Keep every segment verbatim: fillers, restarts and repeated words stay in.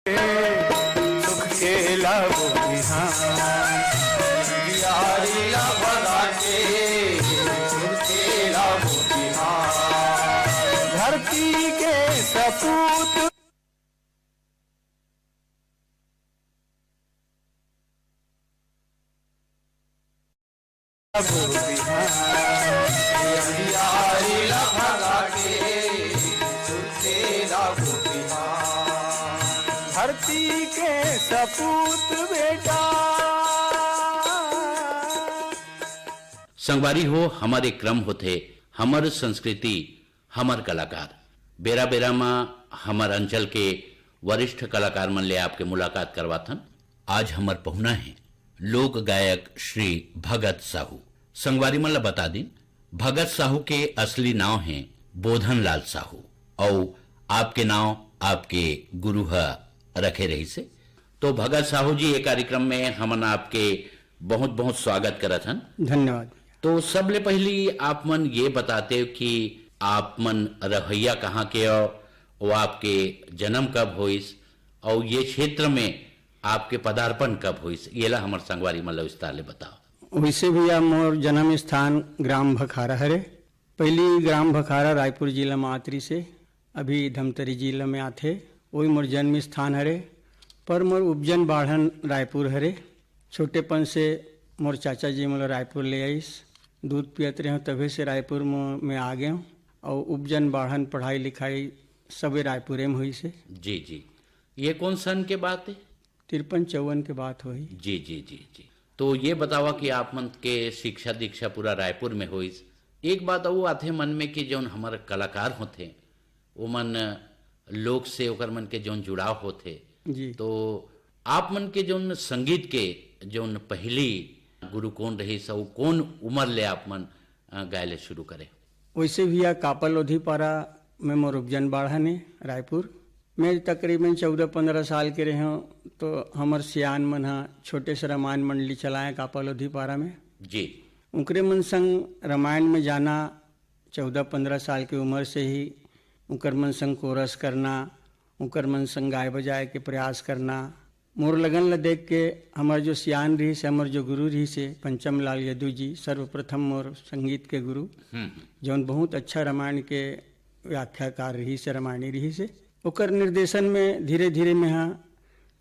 सुख के लाबो बिहान। यारी ला भगा के सुख के लाबो बिहान। धरती के सपूत धरती के सपूत बेटा। संगवारी हो, हमर एक क्रम होथे, हमर संस्कृति, हमर कलाकार। बेरा-बेरा म हमर अंचल के वरिष्ठ कलाकार मन ले आपके मुलाकात करवाथन। आज हमर पहुना हे लोक गायक श्री भगत साहू। संगवारी मन ल बता दिन, भगत साहू के असली नाव हे बोधन लाल साहू, अउ आपके नाव आपके गुरु ह रखे रहिस हे। तो भगत साहू जी, ये कार्यक्रम में हमन आपके बहुत-बहुत स्वागत करत हन। धन्यवाद। तो सबले पहली आप मन ये बताते हो कि आप मन रहइया कहाँ के हो, वो आपके जन्म कब होइस, और ये क्षेत्र में आपके पदार्पण कब होइस, ये ला हमर संगवारी मन ला विस्तार ले बताओ। वैसे भैया, मोर जन्म स्थान ग्राम भखारा हरे। पहली ग्राम भखारा रायपुर जिला में आत रिहिस हे, अभी धमतरी जिला में आथे। वही मोर जन्म स्थान हरे, पर मोर उपजन बाढ़न रायपुर हरे। छोटेपन से मोर चाचा जी मोला रायपुर ले आइस। दूध पियत रहेंव, तभे से रायपुर म-, में आ गेंव। अउ उपजन बाढ़न, पढ़ाई लिखाई सबे रायपुरे में होइस हे। जी, जी। ये कौन सन के बात है? तिरपन चौवन के बात होही। जी, जी, जी, जी। तो ये बतावा कि आप मन के शिक्षा दीक्षा पूरा रायपुर में होइस। एक बात अउ आथे मन में कि जौन हमर कलाकार होथे, ओमन लोक से ओकर मन के जौन जुड़ाव होथे, जी। तो आप मन के जौन संगीत के जौन पहली गुरु कौन रहिस, अउ कौन उम्र ले आप मन, अ, गाए ले शुरू करे? वैसे भैया, कापा लोधी पारा में मोर उपजन बाढ़न हे, रायपुर। मैं तकरीबन चौदह पंद्रह साल के रहेंव, तो हमर सियान मन ह छोटे से रामायण मंडली चलाए कापा लोधी पारा में। जी। उनकरे मन संग रामायण में जाना, चौदह पंद्रह साल के उम्र से ही उनकर मन संग कोरस करना, उनकर मन संग गाए बजाए के प्रयास करना। मोर लगन ल देख के हमर जो सियान रहिस हे, हमर जो गुरु रहिस हे, पंचम लाल यदु जी, सर्वप्रथम मोर संगीत के गुरु, हम्म, हम्म। जौन बहुत अच्छा रामायण के व्याख्याकार रहिस हे, रामायणी रहिस हे। ओकर निर्देशन में धीरे-धीरे मैं ह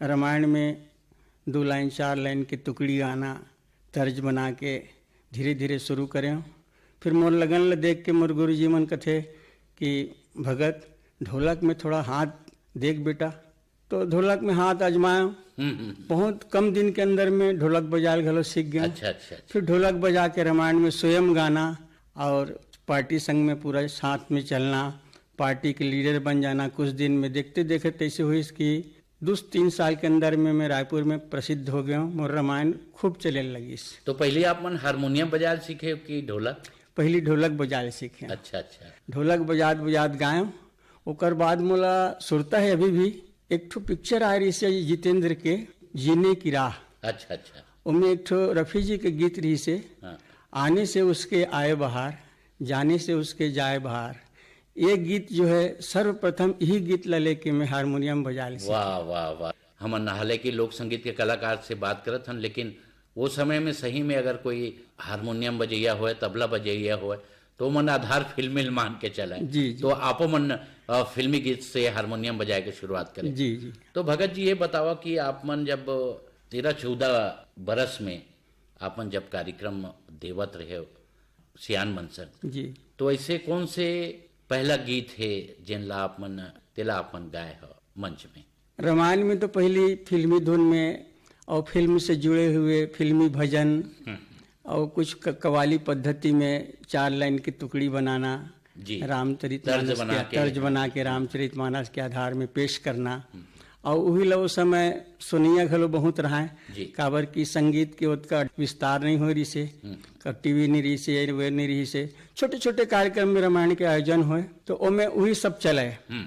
रामायण में दू लाइन, चार लाइन के टुकड़ी गाना तर्ज बना के धीरे-धीरे शुरू करेंव। फिर मोर लगन ल देख के मोर गुरुजी मन कथे कि, "भगत, ढोलक में थोड़ा हाथ देख बेटा।" तो ढोलक में हाथ आजमाएंव। हम्म, हम्म, हम्म। बहुत कम दिन के अंदर में ढोलक बजाए ल घलो सीख गेंव। अच्छा, अच्छा, अच्छा। फिर ढोलक बजा के रामायण में स्वयं गाना और पार्टी संग में पूरा साथ में चलना, पार्टी के लीडर बन जाना। कुछ दिन में देखते देखते ऐसे होइस कि दो तीन साल के अंदर में मैं रायपुर में प्रसिद्ध हो गेंव, मोर रामायण खूब चले लगिस। तो पहली आप मन हारमोनियम बजाए ल सीखे कि ढोलक? पहली ढोलक बजाए ल सीखे। अच्छा, अच्छा। ढोलक बजात बजात गाएंव। ओकर बाद मोला सुरता हे अभी भी, एक ठो पिक्चर आए रहिस हे जितेंद्र के, जीने की राह। अच्छा, अच्छा। ओमे एक ठो रफी जी के गीत रहिस हे, हाँ। आने से उसके आए बहार, जाने से उसके जाए बहार। ये गीत जो है, सर्वप्रथम यही गीत ला लेके मैं हारमोनियम बजाए ल सीखे। वाह, वाह, वाह। हमन हालांकि लोक संगीत के कलाकार से बात करत हन, लेकिन वो समय में सही में अगर कोई हारमोनियम बजैया होय, तबला बजैया होय, तो मन आधार फिल्मी ल मान के चलें। जी, जी। तो आपो मन, अ, फिल्मी गीत से हारमोनियम बजाए के शुरुआत करें। जी, जी। तो भगत जी, ये बतावा कि आप मन जब तेरह चौदह बरस में आप मन जब कार्यक्रम देवत रहे हो सियान मन संग, जी। तो ऐसे कौन से पहला गीत हे जेन ला आप मन, तेला आप मन गाए हो मंच में? रामायण में तो पहली फिल्मी धुन में और फिल्म से जुड़े हुए फिल्मी भजन हम्म। और कुछ क-, कव्वाली पद्धति में चार लाइन की टुकड़ी बनाना, जी। रामचरित तर्ज मानस बना के, के, तर्ज हाँ। बना के रामचरित मानस के आधार में पेश करना। हम्म। और वही ला उस समय सुनैया घलो बहुत रहा है, जी। काबर कि संगीत के ओतका विस्तार नहीं हो रही से, हम्म। टीवी नहीं रही से, वे नहीं रही से, छोटे-छोटे कार्यक्रम में रामायण के आयोजन होए, तो ओमे वही सब चले। हम्म।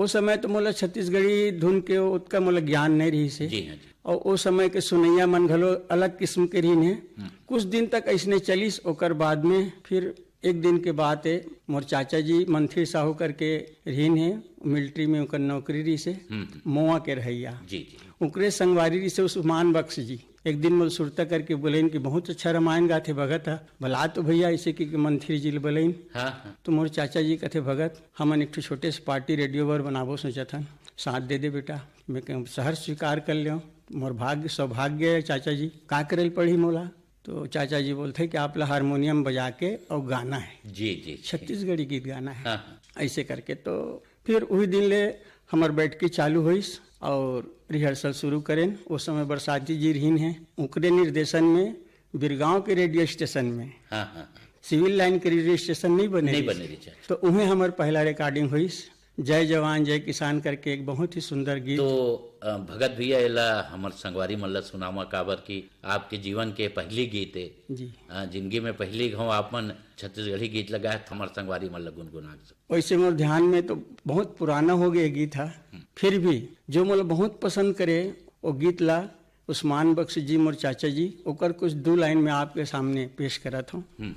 ओ समय तो मोला छत्तीसगढ़ी धुन के ओतका मोला ज्ञान नहीं रहिस हे। जी हाँ, जी। और ओ समय के सुनैया मन घलो अलग किस्म के रहिन हे। हम्म। कुछ दिन तक अइसने चलिस, ओकर बाद में फिर एक दिन के बात हे, मोर चाचा जी मंथिर साहू करके रहिन हे, मिलिट्री में ओकर नौकरी रहिस हे, हम्म। मोवा के रहइया। जी, जी। ओकरे संगवारी रहिस हे उस्मान बख्श जी। एक दिन मोला सुरता करके बोलेन कि बहुत अच्छा रामायण गाथे भगत ह, बला तो भैया, अइसे कि, कि मंथिर जी ल बोलेन। हाँ, हाँ। तो मोर चाचा जी कथे, "भगत, हमन एक ठो छोटे से पार्टी रेडियो बर बनाबो सोचत हन, साथ दे दे बेटा।" मैं कहूँ, "सहर्ष स्वीकार कर लेव, मोर भाग्य, सौभाग्य हे चाचा जी, का करे ल पड़ही मोला?" तो चाचा जी बोलथे कि आप ला हारमोनियम बजा के अउ गाना हे, जी, जी, जी। छत्तीसगढ़ी गीत गाना हे। हाँ, हाँ। अइसे करके तो फिर उही दिन ले हमर बैठकी चालू होइस अउ रिहर्सल शुरू करेन। ओ समय बरसाती जी रहिन हे, ओकरे निर्देशन में बिरगांव के रेडियो स्टेशन में, हाँ, हाँ, हाँ। सिविल लाइन के रेडियो स्टेशन नहीं बने नहीं रहिस। बने रहिस। तो उहें हमर पहला रिकॉर्डिंग होइस। जय जवान जय किसान करके एक बहुत ही सुंदर गीत। तो, अ, भगत भैया, एला हमर संगवारी मन ला सुनावा, काबर कि आपके जीवन के पहली गीत हे। जी। अ, जिंदगी में पहली घाव आप मन छत्तीसगढ़ी गीत ल गाए, हमर संगवारी मन ला गुनगुना के। वैसे मोर ध्यान में तो बहुत पुराना हो गया गीत हे, हम्म। फिर भी जो मोला बहुत पसंद करे, वो गीत ला उस्मान बख्श जी, मोर चाचा जी, ओकर कुछ दू लाइन में आपके सामने पेश करत हूँ। हम्म।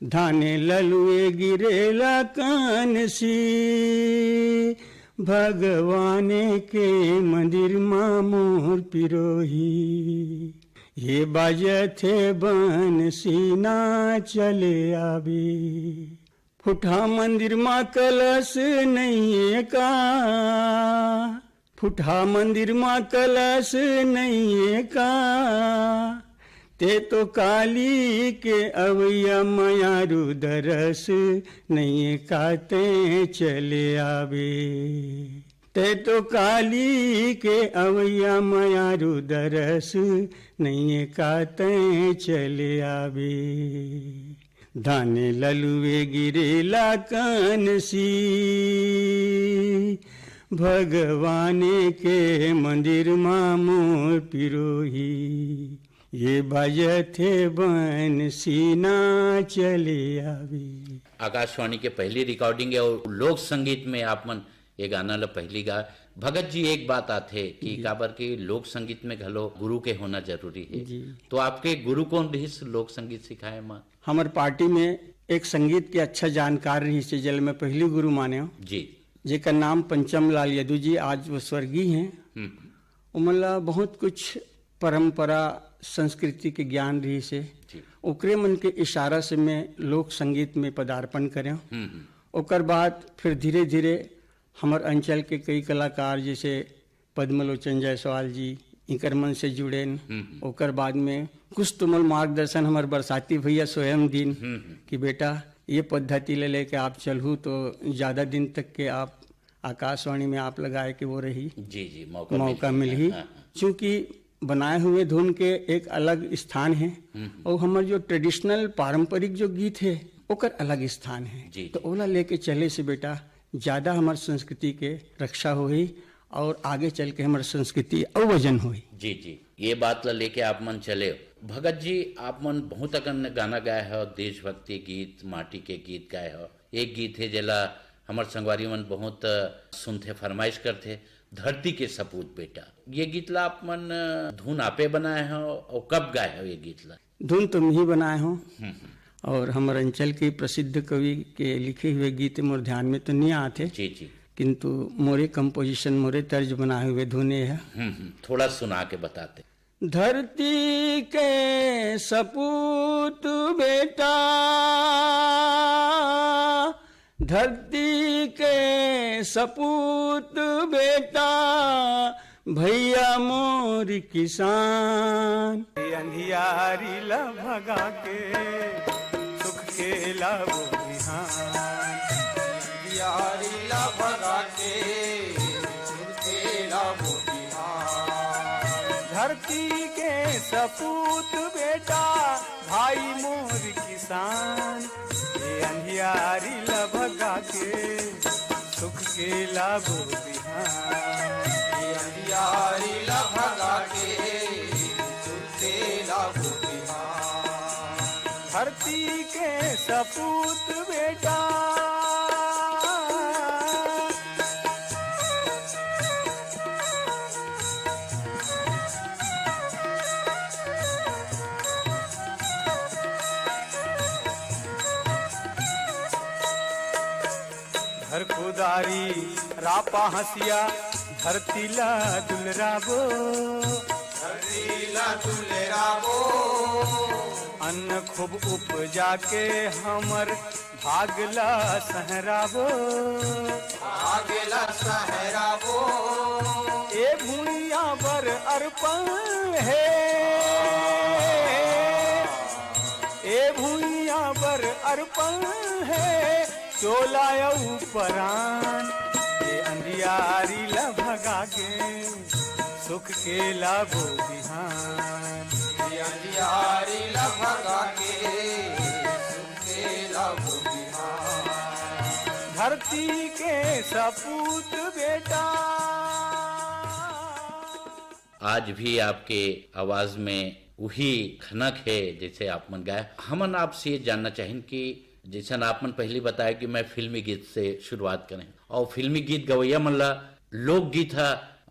धाने ललुए गिरेला कानसी, भगवान के मंदिर मा मोर पिरोही। ये बाजथे बंसी ना चले आबे। फुटहा मंदिर मा कलश नइये का, फुटहा मंदिर मा कलश नइये का, ते तो काली के अवैया मयारू दरस नइये का, ते चले आबे। ते तो काली के अवैया मयारू दरस नइये का, ते चले आबे। धाने ललुए गिरेला कानसी, भगवान के मंदिर मा मोर पिरोही। ये बाजथे बंसी ना चले आबे। आकाशवाणी के पहली रिकॉर्डिंग हे अउ लोक संगीत में आप मन ये गाना ला पहली गा। भगत जी, एक बात आथे कि जी। काबर के लोक संगीत में घलो गुरु के होना जरूरी हे। जी। तो आपके गुरु कौन रहिस लोक संगीत सिखाए मा? हमर पार्टी में एक संगीत के अच्छा जानकार रहिस हे, जेला मैं पहली गुरु मानेव। जी। जेकर नाम पंचम लाल यदु जी, आज वो स्वर्गीय हे। हम्म। ओमन ला बहुत कुछ परंपरा, संस्कृति के ज्ञान रहिस हे। जी। ओकरे मन के इशारा से मैं लोक संगीत में पदार्पण करेव। हम्म, हम्म। ओकर बाद फिर धीरे-धीरे हमर अंचल के कई कलाकार, जैसे पद्मलोचन जायसवाल जी, इकर मन से जुड़ेन। हम्म, हम्म। ओकर बाद में कुछ तो मोला मार्गदर्शन हमर बरसाती भैया स्वयं दीन हम्म, हम्म। कि बेटा, ये पद्धति ले लेके आप चलहू तो ज्यादा दिन तक के आप आकाशवाणी में आप लगाए के वो रही, जी, जी, मौका मौका मिलही। मिलही। हाँ, हाँ। चूंकि बनाए हुए धुन के एक अलग स्थान हे, हम्म, हम्म। अउ हमर जो ट्रेडिशनल, पारंपरिक जो गीत हे, ओकर अलग स्थान हे। जी, तो जी। ओला लेके चले से बेटा, ज्यादा हमर संस्कृति के रक्षा होही अउ आगे चल के हमर संस्कृति अउ वजन होही। जी, जी, ये बात ला लेके आप मन चले। भगत जी, आप मन बहुत अकन गाना गाए हो, देशभक्ति गीत, माटी के गीत गाए हो। एक गीत हे जेला हमर संगवारी मन बहुत, अ, सुनथे, फरमाइश करथे, धरती के सपूत बेटा। ये गीत ला आप मन, अ, धुन आपे बनाए हो अउ कब गाए हो ये गीत ला? धुन तो मैं ही बनाए हूँ हम्म, हम्म। और हमर अंचल के प्रसिद्ध कवि के लिखे हुए गीत मोर ध्यान में तो नहीं आते, जी, जी। किंतु मोरे कंपोजिशन, मोरे तर्ज बनाए हुए धुन ये है। हम्म, हम्म। थोड़ा सुना के बताते। धरती के सपूत बेटा, धरती के सपूत बेटा, भैया मोर किसान। ये अंधियारी ला भगा के सुख के लाबो बिहान। अंधियारी ला भगा के सुख के लाबो बिहान। धरती के सपूत बेटा, भाई मोर किसान, ये अंधियारी ला भगा के सुख के लाबो बिहान। ये अंधियारी ला भगा के सुख के लाबो बिहान। धरती के सपूत बेटा। हर कुदारी रापा हंसिया धरती ला दुलराबो, धरती ला दुलराबो। अन्न खूब उपजा के हमर भाग ला सहराबो, भाग ला सहराबो। ए भुइयां बर अर्पण हे, ए भुइयां बर अर्पण हे, चोला अउ परान। ए अंधियारी ला भगा के सुख के लाबो बिहान। ए अंधियारी ला भगा के सुख के लाबो बिहान। धरती के सपूत बेटा। आज भी आपके आवाज में वही खनक है, जैसे आप मन गाए। हमन आपसे ये जानना चाहिन कि जैसन आप मन पहली बताया कि मैं फिल्मी गीत से शुरुआत करें, और फिल्मी गीत गवैया मन ला लोकगीत ह,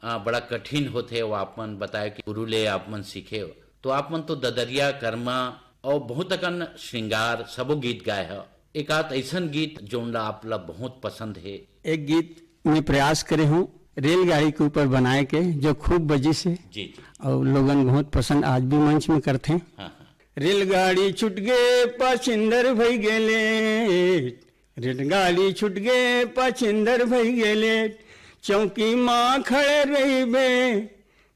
अ, बड़ा कठिन होथे, वो आप मन बताया कि गुरु ले आप मन सीखे हो, तो आप मन तो ददरिया, कर्मा और बहुत अकन श्रृंगार सबो गीत गाए हो। एक आध ऐसन गीत जोन ला आप ला बहुत पसंद है। एक गीत मैं प्रयास करे हूँ रेलगाड़ी के ऊपर बनाए के, जो खूब बजिस हे। जी, जी। और लोगन बहुत पसंद आज भी मंच में करथे। हाँ, हाँ। रेलगाड़ी छूट गे, पैसेंजर भई गे लेट, रेलगाड़ी छूट गे, पैसेंजर भई गे लेट, चौकी मा खड़े रहिबे,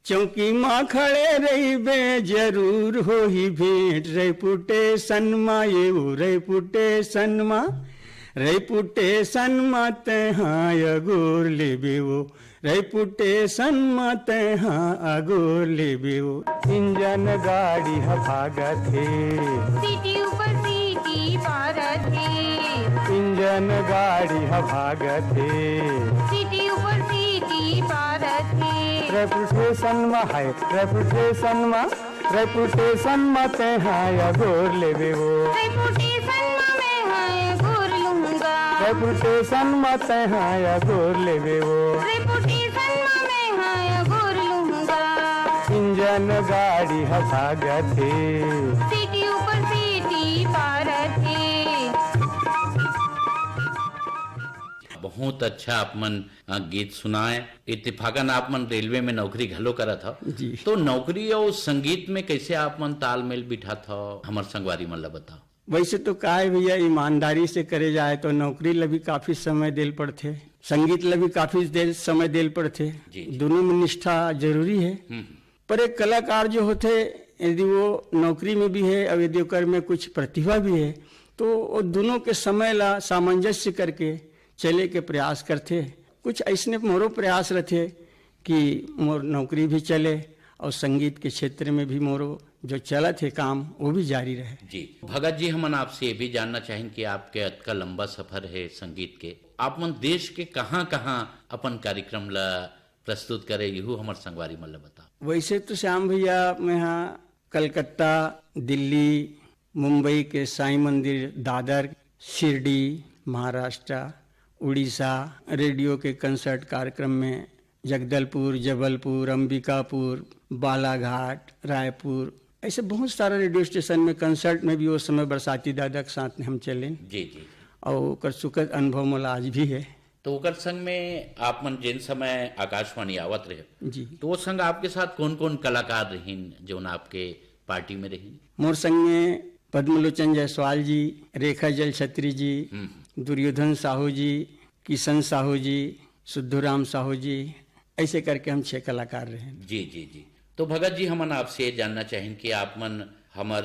चौकी मा खड़े रहिबे, जरूर होही भेंट। रैपुटेशन मा ये वो, रैपुटेशन मा, रैपुटेशन मा तैहा अगोर लेबे वो, रैपुटेशन मा तैहा अगोर लेबे वो। इंजन गाड़ी ह भागत हे, सीटी ऊपर सीटी पारत हे। इंजन गाड़ी ह भागत हे, सीटी ऊपर सीटी पारत हे। रैपुटेशन मा है, रैपुटेशन मा, रैपुटेशन मा तैहा अगोर लेबे वो। रैपुटेशन मा मैं हा अगोर लूंगा। रैपुटेशन मा तैहा अगोर लेबे वो। रैपुटेशन मा मैं हा अगोर लूंगा। इंजन गाड़ी ह भागत हे, सीटी ऊपर सीटी पारत हे। बहुत अच्छा आप मन, अ, गीत सुनाए। इत्तेफाकन आप मन रेलवे में नौकरी घलो करत हव। जी। तो नौकरी और संगीत में कैसे आप मन तालमेल बिठात हव, हमर संगवारी मन ला बताओ। वैसे तो का हे भैया, ईमानदारी से करे जाए तो नौकरी ला भी काफी समय देल पड़थे, संगीत ला भी काफी देर समय देल पड़थे। जी, जी। दोनों में निष्ठा जरूरी है। हम्म, हम्म। पर एक कलाकार जो होथे, यदि वो नौकरी में भी है और यदि ओकर में कुछ प्रतिभा भी है, तो वो दोनों के समय ला सामंजस्य करके चले के प्रयास करथे। कुछ ऐसने मोरो प्रयास रथे कि मोर नौकरी भी चले और संगीत के क्षेत्र में भी मोरो जो चलत हे काम, वो भी जारी रहे। जी, भगत जी, हमन आपसे ये भी जानना चाहिन कि आपके अतका लंबा सफर है संगीत के, आप मन देश के कहाँ-कहाँ अपन कार्यक्रम ला प्रस्तुत करे, यहू हमर संगवारी मन ला बताओ। वैसे तो श्याम भैया, मैं हा कलकत्ता, दिल्ली, मुंबई के साईं मंदिर, दादर, शिरडी, महाराष्ट्र, उड़ीसा, रेडियो के कंसर्ट कार्यक्रम में जगदलपुर, जबलपुर, अंबिकापुर, बालाघाट, रायपुर, ऐसे बहुत सारा रेडियो स्टेशन में कंसर्ट में भी वो समय बरसाती दादा के साथ में हम चलेन। जी, जी। और ओकर सुखद अनुभव मोला आज भी है। तो ओकर संग में आप मन जेन समय आकाशवाणी आवत रहे, जी। तो वो संग आपके साथ कौन-कौन कलाकार रहिन, जोन आपके पार्टी में रहिन? मोर संग में पद्मलोचन जायसवाल जी, रेखा जलछत्री जी, हम्म। दुर्योधन साहू जी, किशन साहू जी, सिद्धूराम साहू जी, ऐसे करके हम छह कलाकार रहे। जी, जी, जी। तो भगत जी, हमन आपसे ये जानना चाहिन कि आप मन हमर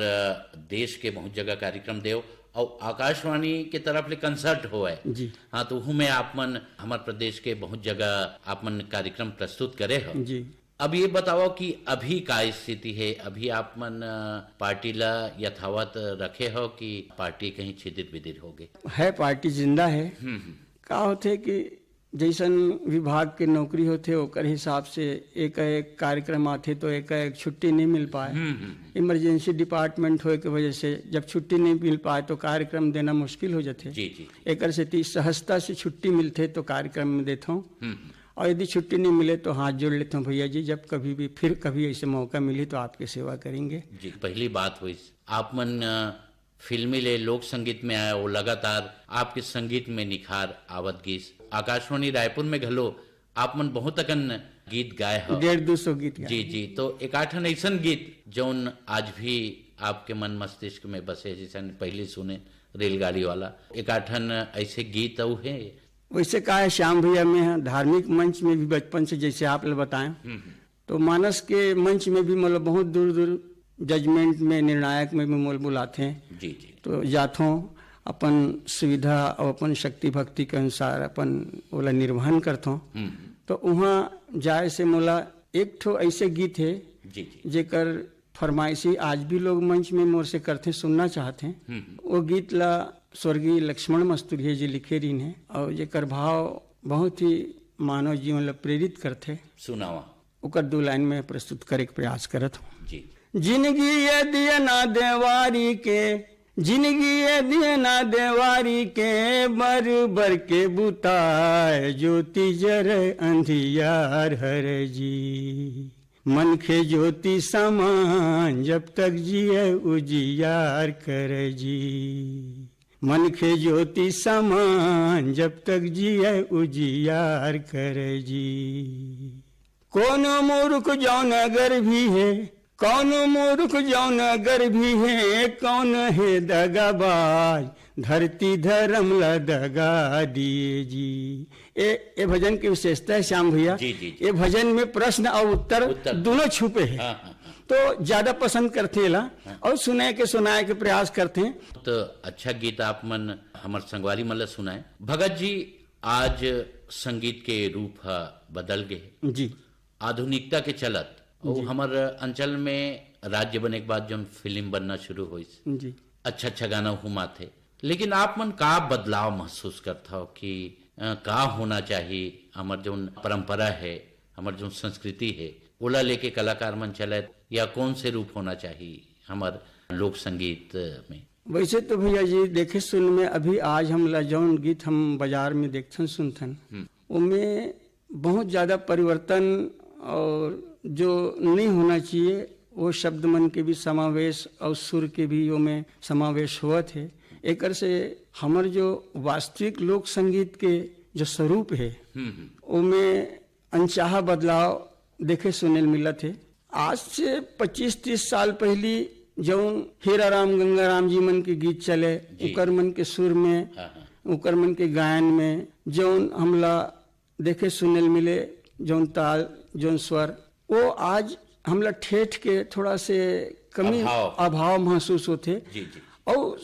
देश के बहुत जगह कार्यक्रम देव और आकाशवाणी के तरफ ले कंसर्ट होवय। जी। हाँ, तो उहू में आप मन हमर प्रदेश के बहुत जगह आप मन कार्यक्रम प्रस्तुत करे हो। जी। अब ये बताओ कि अभी का स्थिति है, अभी आप मन, अ, पार्टी ला यथावत रखे हो कि पार्टी कहीं छिदिर बिदिर हो गई? है, पार्टी जिंदा है। हम्म, हम्म। का होथे कि जैसन विभाग के नौकरी होथे, ओकर हिसाब से एकाएक कार्यक्रम आथे, तो एकाएक छुट्टी नहीं मिल पाए। हम्म, हम्म, हम्म। इमरजेंसी डिपार्टमेंट होए के वजह से जब छुट्टी नहीं मिल पाए, तो कार्यक्रम देना मुश्किल हो जाथे। जी, जी, जी। एकर सेती सहजता से छुट्टी मिलथे, तो कार्यक्रम में देथों। हम्म, हम्म। और यदि छुट्टी नहीं मिले, तो हाथ जोड़ लेथों, भैया जी, जब कभी भी, फिर कभी ऐसे मौका मिली, तो आपके सेवा करेंगे। जी, पहली बात हुई, आप मन, अ, फिल्मी ले लोक संगीत में आय, वो लगातार आपके संगीत में निखार आवत गिस। आकाशवाणी रायपुर में घलो आप मन बहुत अकन गीत गाए हो। डेढ़ दू सौ गीत गाए। जी, जी। तो एकाठन ऐसन गीत जौन आज भी आपके मन मस्तिष्क में बसे, जैसे पहले सुने रेलगाड़ी वाला, एकाठन ऐसे गीत अउ है? वैसे का है श्याम भैया, मैं धार्मिक मंच में भी बचपन से, जैसे आप लोग बताएं, हम्म, हम्म। तो मानस के मंच में भी मतलब बहुत दूर दूर जजमेंट में, निर्णायक में भी मोल बुलाते हैं। जी, जी। तो जाथों, अपन सुविधा और अपन शक्ति भक्ति के अनुसार अपन ओला निर्वहन करथों। हम्म। तो वहाँ जाए से मोला एक ठो ऐसे गीत है, जी, जी। जेकर फरमाइशी आज भी लोग मंच में मोर से करथे, सुनना चाहथे। हम्म। वो गीत ला स्वर्गीय लक्ष्मण मस्तुरिया जी लिखे रहिन हे और जेकर भाव बहुत ही मानव जीवन ला प्रेरित करथे। सुनावा। ओकर दो लाइन में प्रस्तुत करे के प्रयास करत हूँ। जी। जिनगी ये दिया ना देवारी के, जिनगी ये दिया ना देवारी के, बर बर के बुताए ज्योति जर अंधियार हर जी। मनखे ज्योति समान जब तक जिए उजियार कर जी। मनखे ज्योति समान जब तक जिए उजियार कर जी। कोनो मूर्ख जौन अगर भी है, कौन मूर्ख जौन अगर भी है, कौन है दगाबाज, धरती धर्म ला दगा दिए जी। ए, ए भजन की विशेषता है श्याम भैया। जी, जी, जी। ए भजन में प्रश्न और उत्तर उत्तर। दोनों छुपे हैं। हाँ, हाँ, हाँ। तो ज्यादा पसंद करते हैं ला हाँ। और सुने के, सुनाए के प्रयास करते हैं। तो अच्छा गीत आप मन हमर संगवारी मन ला सुनाए। भगत जी, आज संगीत के रूप ह बदल गे। जी। आधुनिकता के चलत, अउ जी। हमर अंचल में राज्य बने के बाद जौन फिल्म बनना शुरू होइस, जी। अच्छा-अच्छा गाना हुमाथे। लेकिन आप मन का बदलाव महसूस करथव कि, अ, का होना चाही, हमर जौन परंपरा हे, हमर जौन संस्कृति हे, ओला लेके कलाकार मन चलत या कौन से रूप होना चाही हमर लोक संगीत में? वैसे तो भैया जी, देखे सुन में अभी आज हमला जौन गीत हम बाजार में देखथन सुनथन, हम्म। ओमे बहुत ज्यादा परिवर्तन और जो नहीं होना चाहिए, वो शब्द मन के भी समावेश और सुर के भी ओमे समावेश होवत हे। एकर से हमर जो वास्तविक लोक संगीत के जो स्वरूप हे, हम्म, हम्म। ओमे अनचाहा बदलाव देखे सुने ल मिलत हे। आज से पच्चीस तीस साल पहली जौन हीरा राम गंगा राम जी मन के गीत चले, जी। उकर मन के सुर में, हाँ, हाँ। उकर मन के गायन में जौन हमला देखे सुने ल मिले, जौन ताल, जौन स्वर, वो आज हमला ठेठ के थोड़ा से कमी, अभाव। अभाव महसूस होथे। जी, जी। और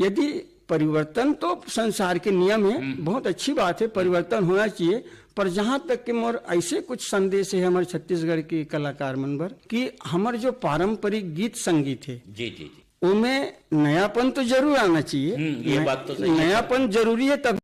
यदि परिवर्तन तो संसार के नियम है, हम्म। बहुत अच्छी बात है, परिवर्तन होना चाहिए, पर जहाँ तक के मोर ऐसे कुछ संदेश है हमारे छत्तीसगढ़ के कलाकार मन बर कि हमर जो पारंपरिक गीत संगीत है, जी, जी, जी। ओमे नयापन तो जरूर आना चाहिए। हम्म, ये नय-, बात तो सही है। नयापन जरूरी है तब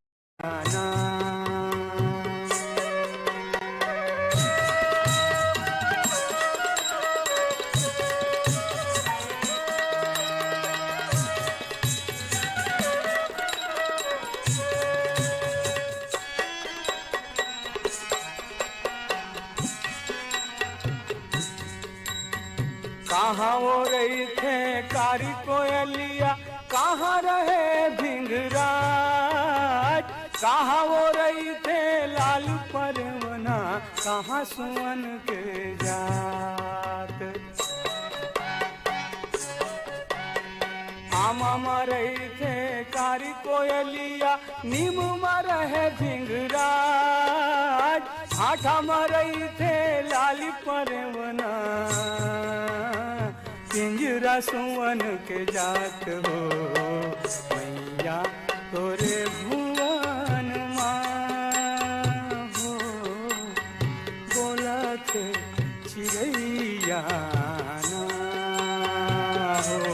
कहाँ वो रहिथे कारी कोयलिया, कहाँ रहे भिंगराज, कहाँ वो रहिथे लाल परवना, कहाँ सुअन के जात। आमा म रहिथे कारी कोयलिया, नीम म रहे भिंगराज, आठा म रहिथे लाली परवना। पिंजरा सुअन के जात हो मैया तोरे भुवन मा हो, बोलत चिरैया ना हो,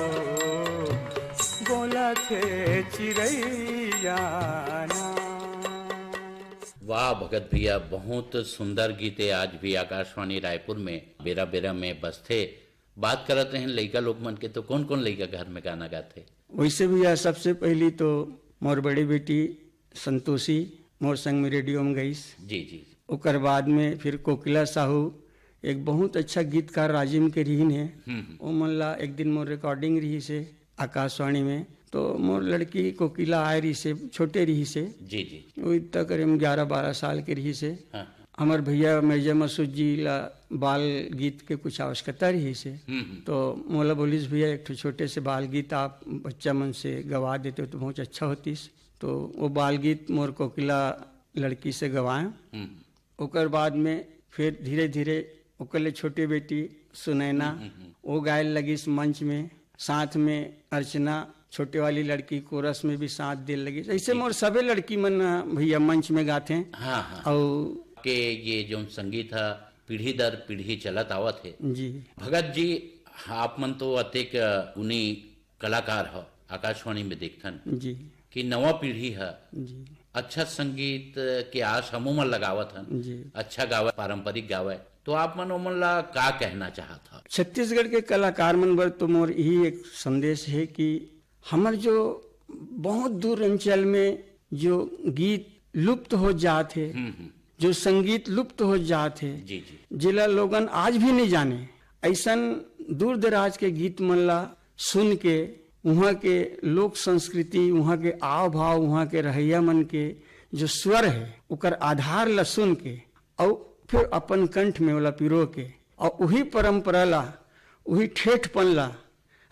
बोलत चिरैया ना। वाह भगत भैया, बहुत सुंदर गीत है। आज भी आकाशवाणी रायपुर में बेरा बेरा में बजथे। बात करत रहेन लइका लोग मन के, तो कौन कौन लइका घर में गाना गाथे? वैसे भैया, सबसे पहली तो मोर बड़ी बेटी संतोषी मोर संग में रेडियो में गईस। जी, जी। ओकर बाद में फिर कोकिला साहू, एक बहुत अच्छा गीतकार राजिम के रहिन हे। हम्म, हम्म। ओमन ला एक दिन मोर रिकॉर्डिंग रहिस हे, आकाशवाणी में, तो मोर लड़की कोकिला आए रहिसे, छोटे रहिसे। जी, जी। वो इतना करीब ग्यारह बारह साल के रहिसे। हाँ। हमर भैया मेजर मसूद जी ला बाल गीत के कुछ आवश्यकता रहिसे। हम्म, हम्म। तो मोला बोलिस, "भैया, एक ठो छोटे से बाल गीत आप बच्चा मन से गवा देते तो बहुत अच्छा होतिस।" तो वो बाल गीत मोर कोकिला लड़की से गवाए। हम्म। ओकर बाद में फिर धीरे-धीरे ओकर ले छोटे बेटी सुनैना, हम्म, हम्म, हम्म। वो गाए लगिस मंच में, साथ में अर्चना, छोटे वाली लड़की कोरस में भी साथ दे लगिस। ऐसे जी। मोर सबे लड़की मन, भैया, मंच में गाथे। हाँ, हाँ। अउ के ये जौन संगीत ह पीढ़ी दर पीढ़ी चलत आवत हे। जी। भगत जी, आप मन तो अतेक गुणी कलाकार हो, आकाशवाणी में देखथन जी। कि नवा पीढ़ी ह जी। अच्छा संगीत के आस हमू मन लगावत हन, जी। अच्छा गावे, पारंपरिक गावे, तो आप मन ओमन ला का कहना चाहत ह? छत्तीसगढ़ के कलाकार मन बर तो मोर यही एक संदेश है कि हमर जो बहुत दूर अंचल में जो गीत लुप्त हो जात हे, हम्म, हम्म। जो संगीत लुप्त हो जात हे, जी, जी। जेला लोगन आज भी नहीं जाने, ऐसन दूर दराज के गीत मन ला सुन के, उहाँ के लोक संस्कृति, उहाँ के आव भाव, उहाँ के रहैया मन के जो स्वर हे, ओकर आधार ला सुन के, अउ फिर अपन कंठ में ओला पिरो के, अउ उही परंपरा ला, उही ठेठपन ला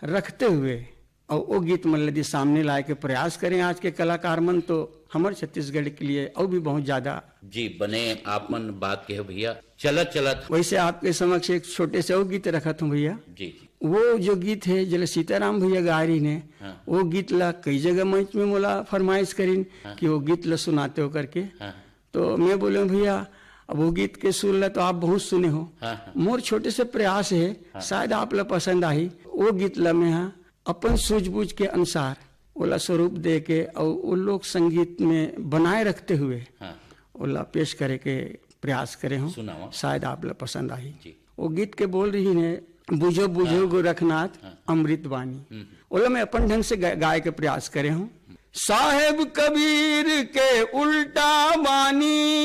रखते हुए, अउ ओ गीत मन ला यदि सामने लाए के प्रयास करें आज के कलाकार मन, तो हमर छत्तीसगढ़ के लिए अउ भी बहुत ज्यादा। जी, बने आप मन बात कहे भैया। चलत चलत वैसे आपके समक्ष एक छोटे से अउ गीत रखत हूँ भैया। जी, जी। वो जो गीत है, जेला सीताराम भैया गाय रहिन हे, हाँ। वो गीत ला कई जगह मंच में मोला फरमाइश करिन हाँ। कि वो गीत ला सुनाते हो करके। हाँ। तो मैं बोले, "भैया, अब वो गीत के सुर ला तो आप बहुत सुने हो, हाँ, हाँ। मोर छोटे से प्रयास है, हाँ। शायद आप ला पसंद आही।" वो गीत ला मैं, हाँ, अपन सूझबूझ के अनुसार ओला स्वरूप दे के अउ वो लोक संगीत में बनाए रखते हुए हाँ। ओला पेश करे के प्रयास करे हूँ। सुनावा। शायद आप ला पसंद आही। जी। वो गीत के बोल रहिन हे, "बुझो बुझो हाँ। गोरखनाथ हाँ। अमृत बानी।" हम्म। ओला मैं अपन ढंग से गा-, गाए के प्रयास करे हूँ। साहेब कबीर के उल्टा बानी,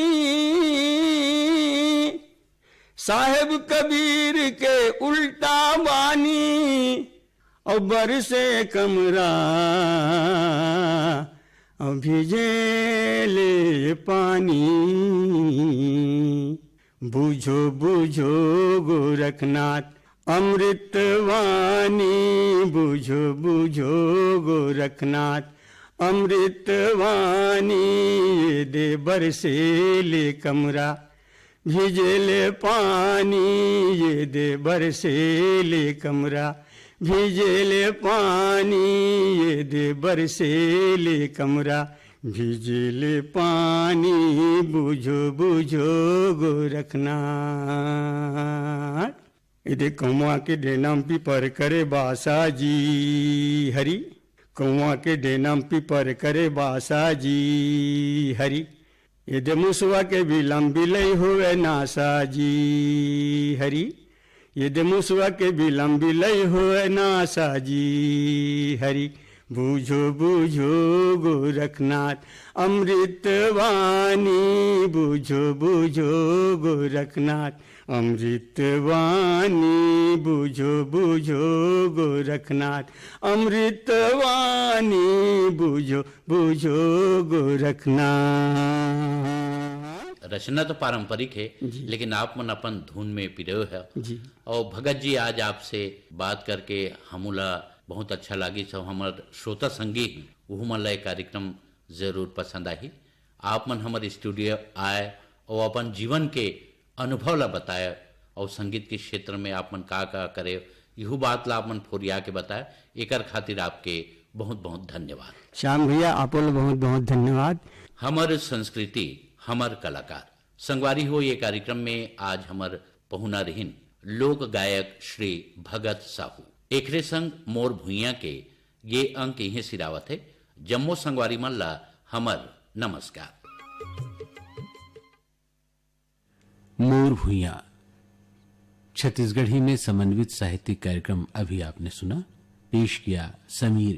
साहेब कबीर के उल्टा बानी, अउ बरसे कमरा, अउ भिजे ले पानी। बुझो बुझो गोरखनाथ अमृतवाणी, बुझो बुझो गोरखनाथ अमृतवाणी, ये दे बरसे ले कमरा, भिजे ले पानी, ये दे बरसे ले कमरा, भिजे ले पानी, ये दे बरसे ले कमरा, भिजे ले पानी, बुझो बुझो गोरखनाथ। ये दे कौआ के डेना म पीपर करे बासा जी हरी, कौआ के डेना म पीपर करे बासा जी हरी। ये दे मुसवा के बिलम बिलई होवे नासा जी हरी, ये दे मुसवा के बिलम बिलई होवे नासा जी हरी। बुझो बुझो गोरखनाथ अमृतवाणी, बुझो बुझो गोरखनाथ अमृतवाणी, बुझो बुझो गोरखनाथ अमृतवाणी, बुझो बुझो गोरखनाथ। रचना तो पारंपरिक है, जी। लेकिन आप मन अपन धुन में पिरोए है। जी। और भगत जी, आज आपसे बात करके हमू ला बहुत अच्छा लागिस, और हमर श्रोता संगी ही, उहू मन ला ये कार्यक्रम जरूर पसंद आही। आप मन हमर स्टूडियो आए और अपन जीवन के अनुभव ला बताए और संगीत के क्षेत्र में आप मन का का करे, इहू बात ला आप मन फोरिया के बताए, एकर खातिर आपके बहुत बहुत धन्यवाद। श्याम भैया, आपो ला बहुत बहुत धन्यवाद। हमर संस्कृति, हमर कलाकार। संगवारी हो, ये कार्यक्रम में आज हमर पहुना रहिन लोक गायक श्री भगत साहू। एकरे संग मोर भुइयां के ये अंक इहें सिरावत हे। जम्मो संगवारी मन ला हमर नमस्कार। मोर भुइयां, छत्तीसगढ़ी में समन्वित साहित्यिक कार्यक्रम अभी आपने सुना। पेश किया समीर